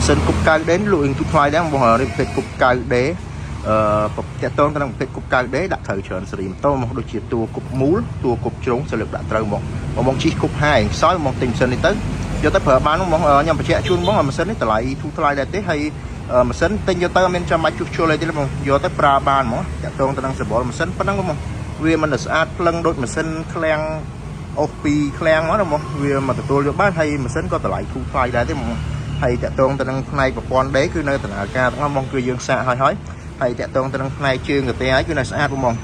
សិនគប់ 9D លក់រៀងទូថ្លៃដែរបងនេះប្រភេទគប់ 9D អឺតាក់ទងទៅនឹងប្រភេទគប់ 9D ដាក់ត្រូវច្រើនសេរីម៉ូតូមកដូចជាតួគប់មូលតួគប់ជ្រុងសលើកដាក់ត្រូវមកបងបងជិះគប់ហាយខ្សោយបងទិញម៉ាស៊ីននេះទៅយកទៅប្រើបានបងខ្ញុំបញ្ជាក់ជូនបងម៉ាស៊ីននេះតម្លៃធូរថ្លៃដែរទេហើយម៉ាស៊ីនទិញយកទៅអត់មានចាំបាច់ជួសជុលអីទេបងយកទៅប្រើបានហ្មងតាក់ទងទៅនឹងសបល់ម៉ាស៊ីនប៉ុណ្ណឹងបងវាមិនស្អាតភ្លឹងដូចម៉ាស៊ីនឃ្លាំងអូសពីឃ្លាំងមកណាបងវាមកទទួលយកបានហើយម៉ាស៊ីនក៏តម្លៃធូរថ្លៃដែរទេបងហើយតាក់ទងទៅនឹងផ្នែកប្រព័ន្ធដេគឺនៅដំណើរការទាំងអស់បងគឺយើងសាកហើយហើយហើយតាក់ទងទៅនឹងផ្នែកជើងកាទេហើយគឺនៅស្អាតបង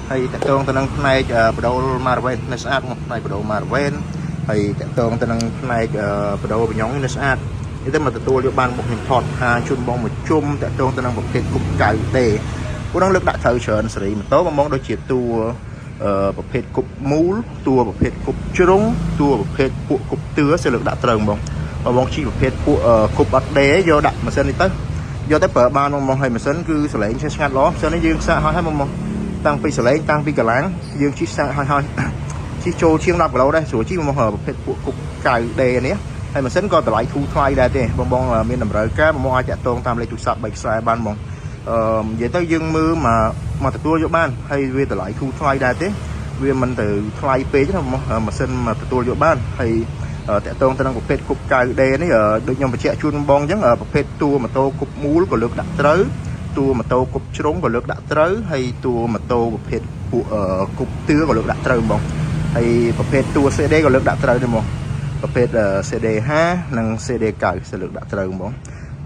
ហើយតាក់ទងទៅនឹងផ្នែកបដូលម៉ារវ៉េននៅស្អាតបងផ្នែកបដូលម៉ារវ៉េនហើយតាក់ទងទៅនឹងផ្នែកបដូលបញងនៅស្អាតនេះទៅមកទទួលយកបានបងខ្ញុំថតហាជូនបងមួយជុំតាក់ទងទៅនឹងប្រភេទគប់កៅទេពួកនឹងលើកដាក់ត្រូវច្រើនសេរីម៉ូតូបងបងដូចជាតួអឺប្រភេទគប់មូលតួប្រភេទគប់ជ្រុងតួប្រភេទពួកគប់ទឿសលើកដាក់ត្រូវបងបងបងជីប្រភេទពួកគប់អត់ដេយកដាក់ម៉ាស៊ីននេះទៅយកទៅប្រើបានបងបងហើយម៉ាស៊ីនគឺសលេងឆេះឆ្ងាត់ល្អម៉ាស៊ីននេះយើងសាកហើយហើយបងបងតាំងពីសលេងតាំងពីកម្លាំងយើងជិះសាកហើយហើយជិះចូលជាង10គីឡូដែរស្រួលជិះបងបងប្រភេទពួកគប់ 9D នេះហើយម៉ាស៊ីនក៏តម្លៃធូរថ្លៃដែរទេបងបងមានតម្រូវការបងបងអាចតាក់ទងតាមលេខទូរស័ព្ទ3ខ្សែបានបងអឺនិយាយទៅយើងមើលមកមកទទួលយកបានហើយវាតម្លៃធូរថ្លៃដែរទេវាមិនទៅថ្លៃពេកណាបងម៉ាស៊ីនមកទទួលយកបានហើយតាក់ទងទៅនឹងប្រភេទគប់ 9D នេះដូចខ្ញុំបញ្ជាក់ជូនបងអញ្ចឹងប្រភេទតួម៉ូតូគប់មូលក៏លើកដាក់ត្រូវតួម៉ូតូគប់ជ្រុងក៏លើកដាក់ត្រូវហើយតួម៉ូតូប្រភេទពួកគប់ទឿក៏លើកដាក់ត្រូវបងហើយប្រភេទតួ CD ក៏លើកដាក់ត្រូវដែរបងប្រភេទ CD 5និង CD 9សលើកដាក់ត្រូវបង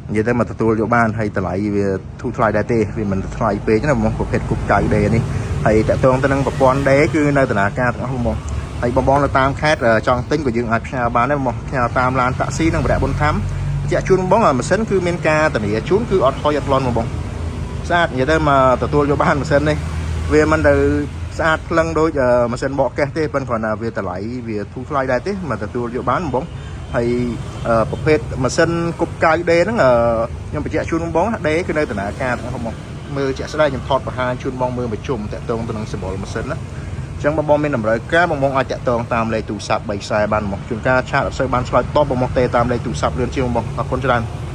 និយាយទៅមកទទួលយកបានហើយតម្លៃវាធូរថ្លៃដែរទេវាមិនថ្លៃពេកណាបងប្រភេទគប់ 9D នេះហើយតាក់ទងទៅនឹងប្រព័ន្ធ D គឺនៅដំណើរការទាំងអស់បងហើយបងបងនៅតាមខេត្តចង់ទិញក៏យើងអាចផ្ញើបានដែរបងផ្ញើតាមឡានតាក់ស៊ីនិងវរៈប៊ុនថាំបញ្ជាក់ជូនបងម៉ាស៊ីនគឺមានការធានាជូនគឺអត់ហុយអត់ប្លន់បងបងស្អាតនិយាយទៅមកទទួលយកបានម៉ាស៊ីននេះវាមិនទៅស្អាតភ្លឹងដូចម៉ាស៊ីនបកកេះទេប៉ុន្តែគ្រាន់តែវាតម្លៃវាធូរថ្លៃដែរទេមកទទួលយកបានបងហើយប្រភេទម៉ាស៊ីនគប់ 9D ហ្នឹងខ្ញុំបញ្ជាក់ជូនបង D គឺនៅដំណើរការទាំងអស់បងមើលជាក់ស្ដែងខ្ញុំថតបង្ហាញជូនបងមើលប្រជុំតាក់ទងទៅនឹងសម្បុរម៉ាស៊ីនណាអញ្ចឹងបងបងមានតម្រូវការបងបងអាចតាក់ទងតាមលេខទូរស័ព្ទ3ខ្សែបានមកជួនកាល chat អត់សូវបានឆ្លើយតបបងមកទេតាមលេខទូរស័ព្ទលឿនជាងបងអរគុណច្រើន។